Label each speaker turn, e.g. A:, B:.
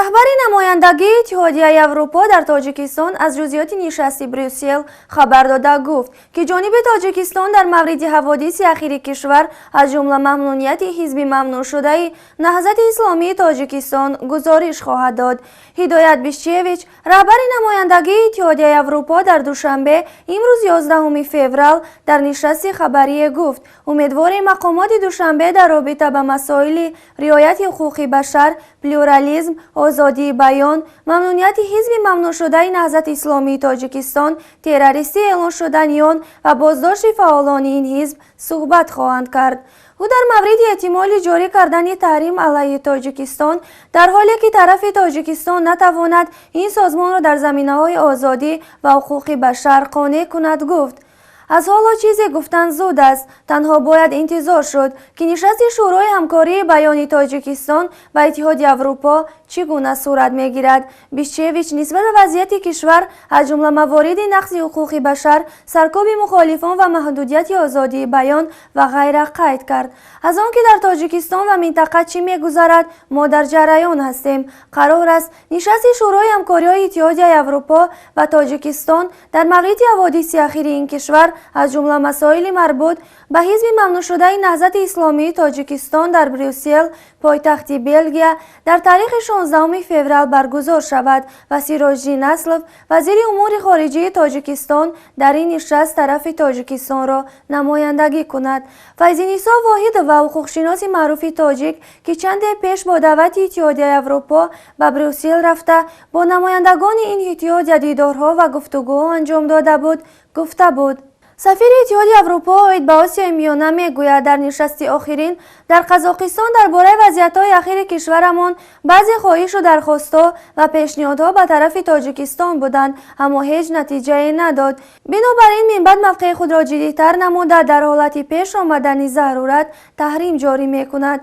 A: Раҳбари намояндагии Иттиҳодияи Аврупо дар Тоҷикистон аз ҷузъиёти нишасти Брюссел хабар дода, гуфт, ки ҷониби Тоҷикистон дар мавриди ҳаводиси ахири кишвар, аз ҷумла мамнуъияти ҳизби мамнӯъшудаи Наҳзати Исломии Тоҷикистон, гузориш хоҳад дод. Ҳидоят Бишчевич, раҳбари намояндагии Иттиҳодияи Аврупо дар Душанбе, имрӯз, 11 феврал, дар нишасти хабарие гуфт, умедворем, мақомоти Душанбе дар робита ба масоили риояти ҳуқуқи башар, плюрализм, озодии баён, мамнуъияти ҳизби мамнӯъшудаи Наҳзати Исломии Тоҷикистон, террористӣ эълон шудани он ва боздошти фаъолони ин ҳизб суҳбат хоҳанд кард. Ӯ дар мавриди эҳтимоли ҷорӣ кардани таҳрим алайҳи Тоҷикистон, дар ҳоле ки тарафи Тоҷикистон натавонад ин созмонро дар заминаҳои озодӣ ва ҳуқуқи башар қонеъ кунад, гуфт, аз ҳоло чизе гуфтан зуд аст, танҳо бояд интизор шуд, ки нишасти Шӯрои ҳамкории баёни Тоҷикистон ва Иттиҳоди Аврупо чӣ гуна сурат мегирад. Бишчевич нисбат ба вазъияти кишвар, аз ҷумла мавориди нақзи ҳуқуқи башар, саркӯби мухолифон ва маҳдудияти озодии баён ва ғайра қайд кард. Аз он ки дар Тоҷикистон ва минтақа чӣ мегузарад, мо дар ҷараён ҳастем. Қарор аст нишасти Шӯрои ҳамкориҳои Иттиҳодияи Аврупо ва Тоҷикистон дар мавриди ҳаводиси ахири ин кишвар, аз ҷумла масоили марбут ба ҳизби мамнӯъшудаи Наҳзати Исломии Тоҷикистон, дар Брюссел, пойтахти Белгия, дар таърихи 16 феврал баргузор шавад ва Сироҷиддин Аслов, вазири умури хориҷии Тоҷикистон, дар ин нишаст тарафи Тоҷикистонро намояндагӣ кунад. Файзинисо Воҳидова, ҳуқуқшиноси маъруфи тоҷик, ки чанде пеш бо даъвати Иттиҳодияи Аврупо ба Брюссел рафта, бо намояндагони ин иттиҳодия дидорҳо ва гуфтугӯҳо анҷом дода буд, гуфта буд. Сафири Иттиҳоди Аврупо оид ба Осиёи Миёна мегӯяд, дар нишасти охирин дар Қазоқистон дар бораи вазъиятҳои ахири кишварамон баъзе хоҳишу дархостҳо ва пешниҳодҳо ба тарафи Тоҷикистон буданд, аммо ҳеҷ натиҷае надод. Бинобар ин минбаъд мавқеи худро ҷиддитар намуда, дар ҳолати пеш омадани зарурат таҳрим ҷорӣ мекунад.